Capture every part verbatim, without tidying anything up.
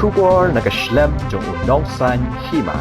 Khubor na ka shlem jong u nongsaiñ hima.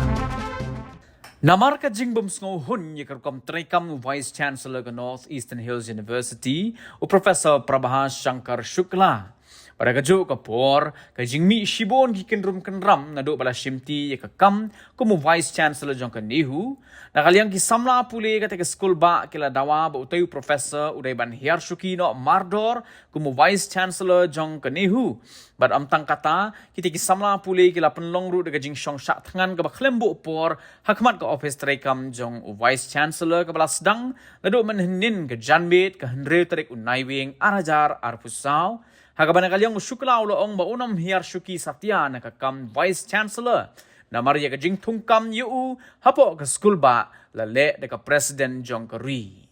Namar ka jingbym sngew hun ïa ka rukom treikam u Vice Chancellor ka North Eastern Hills University, u Professor Prabha Shankar Shukla. Bad ha kajuh ka por, ka jingmih shibun ki kynrum kynram naduh ba la shimti ïa ka kam kum u Vice Chancellor jong ka NEHU. Na ka liang ki samla pule kata ka skul bah ki la dawa ba utei u professor u dei ban hiar shuki noh mardor kum u Vice Chancellor jong ka NEHU. Bad ym tang kata, kita ki samla pule ki la pynlong ruh da ka jingshong shah thngan kaba khlem buh por ha khmat ka ophis treikam jong u Vice Chancellor kaba la sdang naduh mynhynnin ka janmiet ka hynriew tarik u Naiwieng ar hajar arphew saw. Ha kaba na ka liang u Shukla u la ong ba un ym hiar shuki satia na ka kam Vice Chancellor namar ïa ka jingthungkam ïa u hapoh ka skul bah la leh da ka President jong ka ri.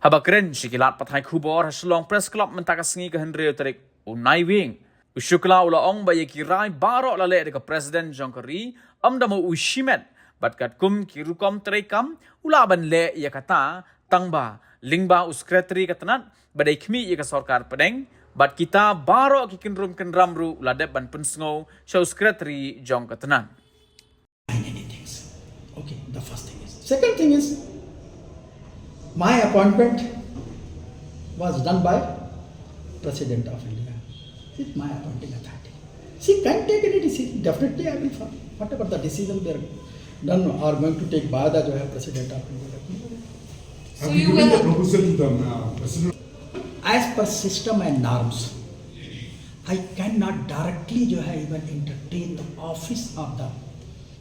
Haba kren sha ki lad pathai khubor ha Shillong Press Club mynta ka sngi ka hynriew tarik u Naiwieng, u Shukla u la ong ba ïa ki rai baroh la leh da ka President jong ka ri, ym da ma u shimet, bad katkum ki rukom treikam u lah ban leh ïa kata, tang ba lyngba u Secretary ka tnat ba dei khmih ïa ka sorkar pdeng, bad kita baroh ki kynrum kynram ruh u la dep ban pynsngew sha u Secretary jong ka tnat. Many things. Okay, the first thing is. Second thing is, my appointment was done by President of India. It's my appointing authority. She can take any decision. Definitely, I will follow. Whatever the decision they are done or going to take by the जो है President of India. Have you given the proposal to the uh, President? As per system and norms, I cannot directly जो है even entertain the office of the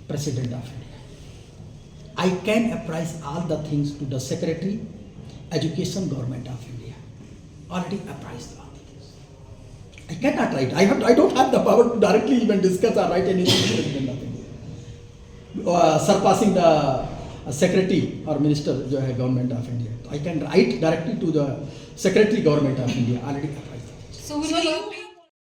President of India. I can apprise all the things to the Secretary, Education, Government of India. Already apprised all the things. I cannot write. I have. I don't have the power to directly even discuss or write anything to the President of India. Uh, surpassing the uh, Secretary or Minister जो है Government of India. I can write directly to the Secretary, Government of India. Already apprised. So will you